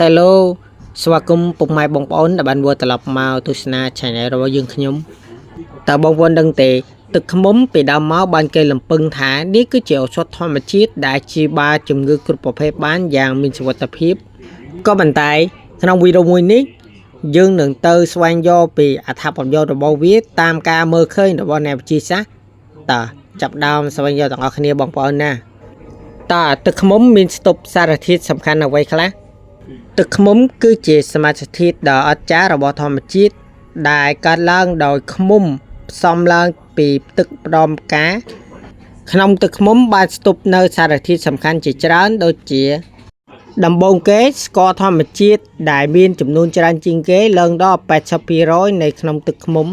Hello ស្វាគមន៍ពុកម៉ែបងប្អូនដែលបានវិលត្រឡប់មកទស្សនា Channel របស់យើងខ្ញុំតើបងប្អូនដឹងទេទឹកឃ្មុំពីដើមមកបានគេលំពឹងថានេះគឺជាឱសថធម្មជាតិដែលព្យាបាលជំងឺគ្រប់ប្រភេទបានយ៉ាងមានសុវត្ថិភាពក៏ប៉ុន្តែក្នុងវីដេអូមួយនេះយើងនឹងទៅស្វែងយល់ពីអត្ថប្រយោជន៍របស់វាតាមការមើលឃើញរបស់អ្នកវិទ្យាសាស្ត្រតើចាប់ផ្ដើមស្វែងយល់ទាំងអស់គ្នាបងប្អូនណាតើទឹកឃ្មុំមានស្តុបសារធាតុសំខាន់អ្វីខ្លះ ទឹកឃ្មុំគឺជាសមាសធាតុដ៏អស្ចារ្យរបស់ធម្មជាតិដែលកើតឡើងដោយឃ្មុំផ្សំឡើងពីទឹកផ្ដំផ្កាក្នុងទឹកឃ្មុំបានស្តុបនៅសារធាតុសំខាន់ជាច្រើនដូចជា ដំបូងគេស្ករធម្មជាតិដែលមានចំនួនច្រើនជាងគេឡើងដល់80%នៃក្នុងទឹកឃ្មុំ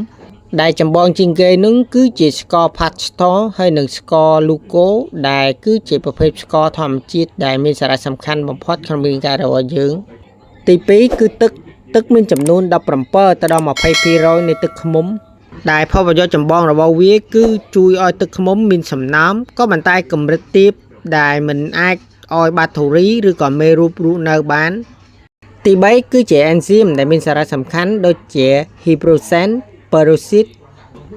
ដែលចម្បងជាងគេនឹងគឺជាស្ករផាស្ទរហើយនិងស្ករលូកូដែលគឺជាប្រភេទស្ករធម្មជាតិដែលមានសារៈសំខាន់បំផុតក្នុងរាងកាយរបស់យើង ទី2គឺទឹកទឹកមានចំនួន17ទៅដល់20%នៃទឹកឃ្មុំ ដែលផលប្រយោជន៍ចម្បងរបស់វាគឺជួយឲ្យទឹកឃ្មុំមានសំណើមក៏ប៉ុន្តែកម្រិតទាបដែលមិនអាចឲ្យបាក់តេរីឬក៏មេរោគរស់នៅបាន ទី3គឺជាអេនស៊ីមដែលមានសារៈសំខាន់ដូចជា hydrogen peroxide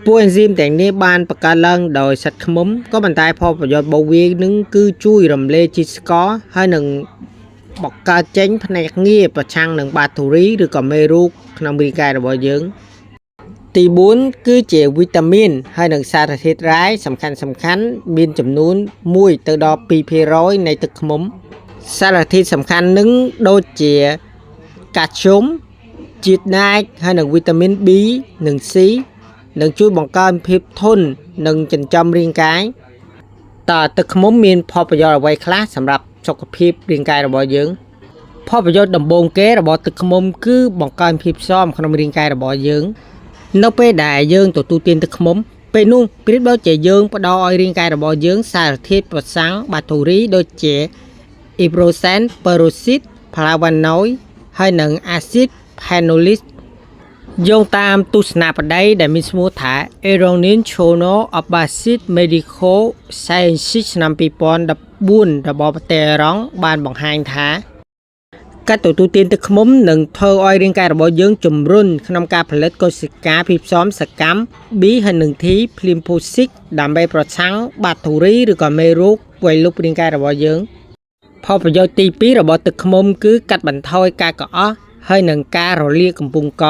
ពួកអេនស៊ីមទាំងនេះបានបង្កើតឡើងដោយសត្វឃ្មុំក៏ប៉ុន្តែផលប្រយោជន៍របស់វានឹងគឺជួយរំលាយជាតិស្ករហើយនឹងបង្កើតចេញផ្នែកងារប្រឆាំងនឹងបាក់តេរីឬក៏មេរោគក្នុងរាងកាយរបស់យើង ទី4គឺជាវីតាមីនហើយនិងសារធាតុរ៉ែសំខាន់សំខាន់មានចំនួន1ទៅដល់2%នៃទឹកឃ្មុំ សារធាតុសំខាន់នឹងដូចជាកាល់ស្យូមជាតិដែកហើយនិងវីតាមីន B និង C នឹងជួយបង្កើនភាពធន់និងចិញ្ចឹមរាងកាយតើទឹកឃ្មុំមានផលប្រយោជន៍អ្វីខ្លះសម្រាប់សុខភាពរាងកាយរបស់យើង ផលប្រយោជន៍ដំបូងគេរបស់ទឹកឃ្មុំគឺបង្កើនភាពស៊ាំក្នុងរាងកាយរបស់យើង នៅពេលដែលយើងទទួលទានទឹកឃ្មុំពេលនោះប្រៀបដូចជាយើងផ្ដល់ឲ្យរាងកាយរបស់យើងសារធាតុប្រសាំងបាក់តេរីដូចជាអ៊ីប្រូសែន ប៉េរូស៊ីត ផ្លាវ៉ាណូយហើយនិងអាស៊ីតផេណូលីកយោងតាមទស្សនបតីដែលមានឈ្មោះថា Iranian Journal of Basic Medical Sciences ឆ្នាំ2014របស់ប្រទេសអ៊ីរ៉ង់បានបង្ហាញថា ការទទួលទានទឹកឃ្មុំនឹងធ្វើឲ្យរាងកាយរបស់យើងជំរុញក្នុងការផលិតកោសិកាភាពផ្សំសកម្ម B ហើយនិង T ភ្លាមភូស៊ីកដើម្បីប្រឆាំងបាក់តេរីឬក៏មេរោគវាយលុករាងកាយរបស់យើង ផលប្រយោជន៍ទី2របស់ទឹកឃ្មុំគឺកាត់បន្ថយការកអស់ហើយនិងការរលាកកំពុងក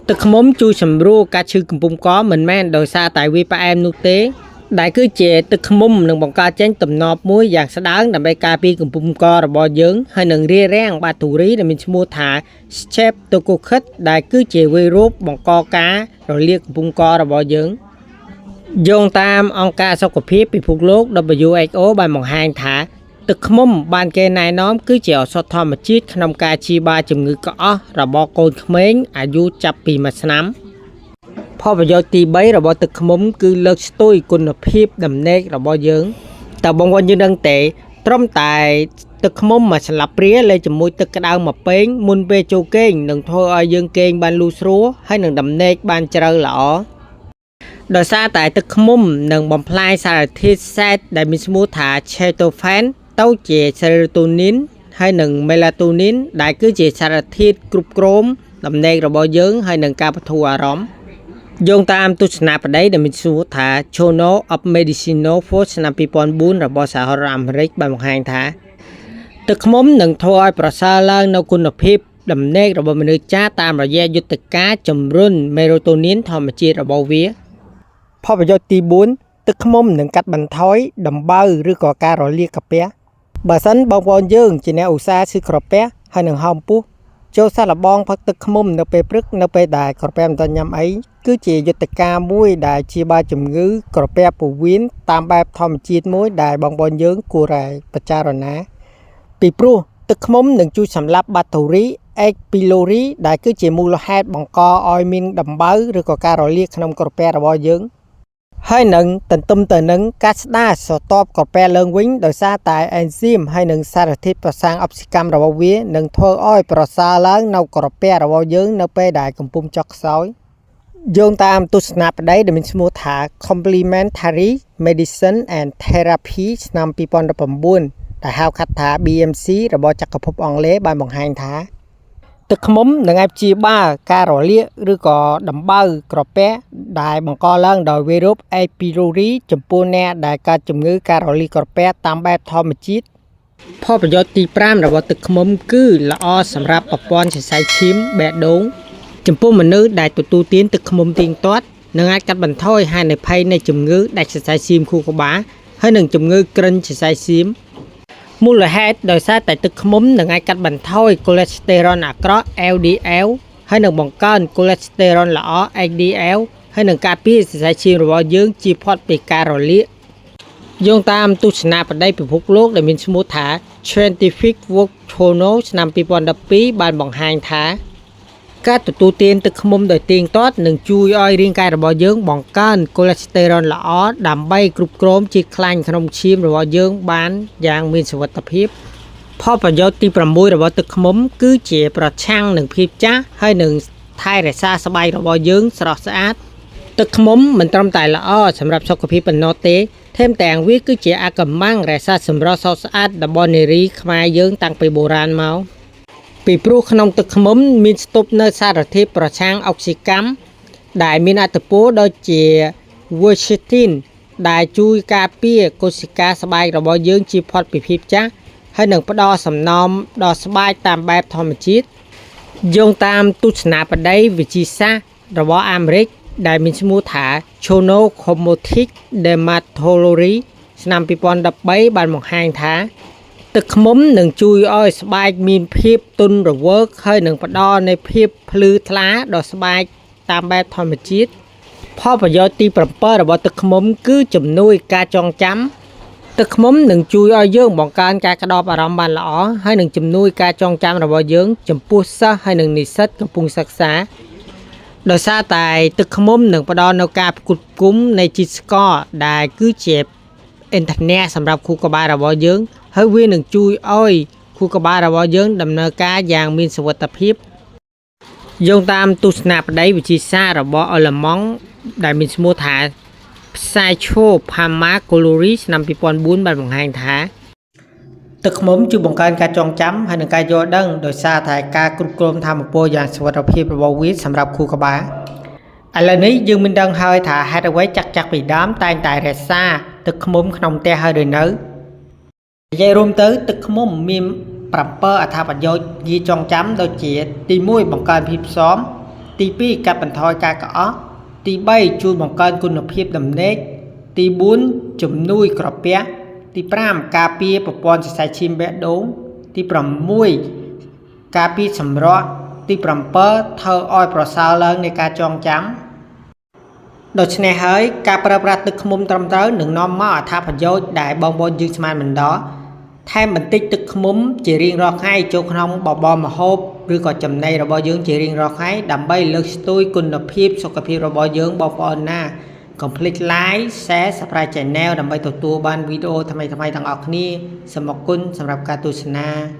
ទឹកឃ្មុំជួយសម្រួលការឈឺកំពុងកមិនមែនដោយសារតែវាផ្អែមនោះទេ ដែលគឺជាទឹកឃ្មុំនឹងបង្កើតចេញតំណប់មួយយ៉ាងស្ដើងដើម្បីការពារកំពុងករបស់យើងហើយនឹងរារាំងបាក់តេរីដែលមានឈ្មោះថា Streptococcus ដែលគឺជាវីរុសបង្កការរលាកកំពុងករបស់យើងយោងតាមអង្គការសុខភាពពិភពលោក WHO បានបង្ហាញថា ទឹកឃ្មុំបានគេណែនាំគឺជាឱសថធម្មជាតិក្នុងការព្យាបាលជំងឺក្អោះរបស់កូនក្មេងអាយុចាប់ពី1ឆ្នាំ ផលប្រយោជន៍ទី3របស់ទឹកឃ្មុំគឺលើកស្ទួយគុណភាពដំណេករបស់យើងតើបងប្អូនយើងដឹងទេត្រឹមតែទឹកឃ្មុំមួយស្លាបព្រាលាយជាមួយទឹកក្តៅមួយពែងមុនពេលចូលគេងនឹងធ្វើឲ្យយើងគេងបានលូស្រួលហើយនឹងដំណេកបានជ្រៅល្អដោយសារតែទឹកឃ្មុំនឹងបំផ្លាញសារធាតុសែតដែលមានឈ្មោះថា tryptophan ទៅជា serotonin ហើយនិង melatonin ដែលគឺជាសារធាតុគ្រប់គ្រងដំណេករបស់យើងហើយនិងការបន្ធូរអារម្មណ៍ យោងតាមទស្សនបតីដែលមានឈ្មោះថា Journal of Medicinal Food ឆ្នាំ2004របស់សហរដ្ឋអាមេរិកបានបង្ហាញថាទឹកឃ្មុំនឹងធ្វើឲ្យប្រសើរឡើងនូវគុណភាពដំណេករបស់មនុស្សចាស់តាមរយៈយុទ្ធការជំរុញមេរ៉ូតូនីនធម្មជាតិរបស់វា ផលប្រយោជន៍ទី4ទឹកឃ្មុំនឹងកាត់បន្ថយដំបៅឬក៏ការរលាកកាពះបើសិនបងប្អូនយើងជាអ្នកឧស្សាហ៍ឈឺក្រពះហើយនឹងហោមពោះចូលសាកល្បងផឹកទឹកឃ្មុំនៅពេលព្រឹកនៅពេលដែលក្រពះមិនទាន់ញ៉ាំអីគឺជាយុទ្ធការមួយដែលព្យាបាលជំងឺក្រពះពោះវៀនតាមបែបធម្មជាតិមួយដែលបងប្អូនយើងគួរតែពិចារណា ពីព្រោះទឹកឃ្មុំនឹងជួយសម្លាប់បាក់តេរី H. pylori ដែលគឺជាមូលហេតុបង្កឲ្យមានដំបៅឬក៏ការរលាកក្នុងក្រពះរបស់យើង ហើយនឹងទន្ទឹមទៅនឹងការស្ដារស្រទាប់ក្រពះឡើងវិញដោយសារតែអេនស៊ីមហើយនិងសារធាតុប្រសាំងអុកស៊ីកម្មរបស់វានឹងធ្វើឲ្យប្រសើរឡើងនៅក្រពះរបស់យើងនៅពេលដែលកំពុងចុះខ្សោយយោងតាមទស្សនបតីដែលមានឈ្មោះថា Complementary Medicine and Therapy ឆ្នាំ2019 ដែលហៅកាត់ថា BMC របស់ចក្រភពអង់គ្លេសបានបង្ហាញថា ទឹកឃ្មុំនឹងអាចព្យាបាលការរលាកឬក៏ដំបៅក្រពះដែលបង្កឡើងដោយវីរុស H. pylori ចំពោះអ្នកដែលកើតជំងឺការរលាកក្រពះតាមបែបធម្មជាតិផលប្រយោជន៍ទី5របស់ទឹកឃ្មុំគឺល្អសម្រាប់ប្រព័ន្ធសរសៃឈាមបេះដូងចំពោះមនុស្សដែលទទួលទានទឹកឃ្មុំទៀងទាត់នឹងអាចកាត់បន្ថយហានិភ័យនៃជំងឺដាច់សរសៃឈាមខួរក្បាលហើយនិងជំងឺក្រិនសរសៃឈាម មូលហេតុដោយសារតែទឹកឃ្មុំនឹងអាចកាត់បន្ថយកូលេស្តេរ៉ុលអាក្រក់ LDL ហើយនឹងបង្កើនកូលេស្តេរ៉ុលល្អ HDL ហើយនឹងការពារសរសៃឈាមរបស់យើងជៀសផុតពីការរលាកយោងតាមទស្សនាបតីពិភពលោកដែលមានឈ្មោះថា Scientific Work Journal ឆ្នាំ2012បានបង្ហាញថា ការទទួលទានទឹកឃ្មុំដោយទៀងទាត់នឹងជួយឲ្យរាងកាយរបស់យើងបង្កើនកូលេស្តេរ៉ុលល្អដើម្បីគ្រប់គ្រងជាតិខ្លាញ់ក្នុងឈាមរបស់យើងបានយ៉ាងមានសុវត្ថិភាពផលប្រយោជន៍ទី6របស់ទឹកឃ្មុំគឺជាប្រឆាំងនឹងភាពចាស់ហើយនឹងថែរក្សាស្បែករបស់យើងស្រស់ស្អាតទឹកឃ្មុំមិនត្រឹមតែល្អសម្រាប់សុខភាពប៉ុណ្ណោះទេថែមទាំងវាគឺជាអាកំបាំងរក្សាសម្រស់ស្រស់ស្អាតរបស់នារីខ្មែរយើងតាំងពីបុរាណមក ពីព្រោះក្នុងទឹកឃ្មុំមានស្តុបនៅសារធាតុប្រឆាំងអុកស៊ីកម្មដែលមានឥទ្ធិពលដូចជា quercetin ដែលជួយការពារកោសិកាស្បែករបស់យើងជៀសផុតពីភាពចាស់ហើយនឹងផ្ដល់សំណើមដល់ស្បែកតាមបែបធម្មជាតិយោងតាមទស្សនាបតីវិទ្យាសាស្ត្ររបស់អាមេរិកដែលមានឈ្មោះថា Journal Cosmetic Dermatology ឆ្នាំ2013បានបង្ហាញថា ទឹកឃ្មុំនឹងជួយឲ្យស្បែកមានភាពទន់រវើកហើយនឹងផ្ដល់នូវភាពភ្លឺថ្លាដល់ស្បែកតាមបែបធម្មជាតិផលប្រយោជន៍ទី7របស់ទឹកឃ្មុំគឺជំនួយការចងចាំទឹកឃ្មុំនឹងជួយឲ្យយើងបង្កើនការក្តោបអារម្មណ៍បានល្អហើយនឹងជំនួយការចងចាំរបស់យើងចំពោះសិស្សហើយនិងនិស្សិតកំពុងសិក្សាដោយសារតែទឹកឃ្មុំនឹងផ្ដល់នូវការផ្គត់ផ្គង់នៃជាតិស្ករដែលគឺជា ឥន្ធនៈសម្រាប់ខួរក្បាលរបស់យើងហើយវានឹងជួយឲ្យខួរក្បាលរបស់យើងដំណើរការយ៉ាងមានសុវត្ថិភាពយោងតាមទស្សនបតីវិទ្យាសាស្ត្ររបស់អល្លឺម៉ង់ដែលមានឈ្មោះថា Psychopharmacology ឆ្នាំ2004បានបង្ហាញថាទឹកឃ្មុំជួយបង្កើនការចងចាំហើយនិងការយល់ដឹងដោយសារតែការគ្រប់គ្រងថាមពលយ៉ាងសុវត្ថិភាពរបស់វាសម្រាប់ខួរក្បាលឥឡូវនេះយើងមិនដឹងហើយថាហេតុអ្វីចាក់ចាក់ពីដើមតែងតែរក្សាទឹកឃ្មុំក្នុងផ្ទះហើយឬនៅនិយាយរួមទៅទឹកឃ្មុំមាន7អត្ថប្រយោជន៍ងាយចងចាំដូចជាទី1បង្កើនភាពស៊ាំទី2កាត់បន្ថយការក្អកទី3ជួយបង្កើនគុណភាពដំណេកទី4ជំនួយក្រពះទី5ការពារប្រព័ន្ធសរសៃឈាមបេះដូងទី6ការពារសម្រស់ទី7ធ្វើឲ្យប្រសើរឡើងនៃការចងចាំដូច្នេះហើយការប្រើប្រាស់ទឹកឃ្មុំត្រឹមត្រូវនឹងនាំមកអត្ថប្រយោជន៍ដែលបងប្អូនយើងស្មានមិនដល់ថែមបន្តិចទឹកឃ្មុំជារៀងរាល់ថ្ងៃចូលក្នុងបបរម្ហូបឬក៏ចំណីរបស់យើងជារៀងរាល់ថ្ងៃដើម្បីលើកស្ទួយគុណភាពសុខភាពរបស់យើងបងប្អូនណាកុំភ្លេច like share Subscribe Channel ដើម្បីទទួលបានវីដេអូថ្មីៗទាំងអស់គ្នាសូមអរគុណសម្រាប់ការទស្សនា។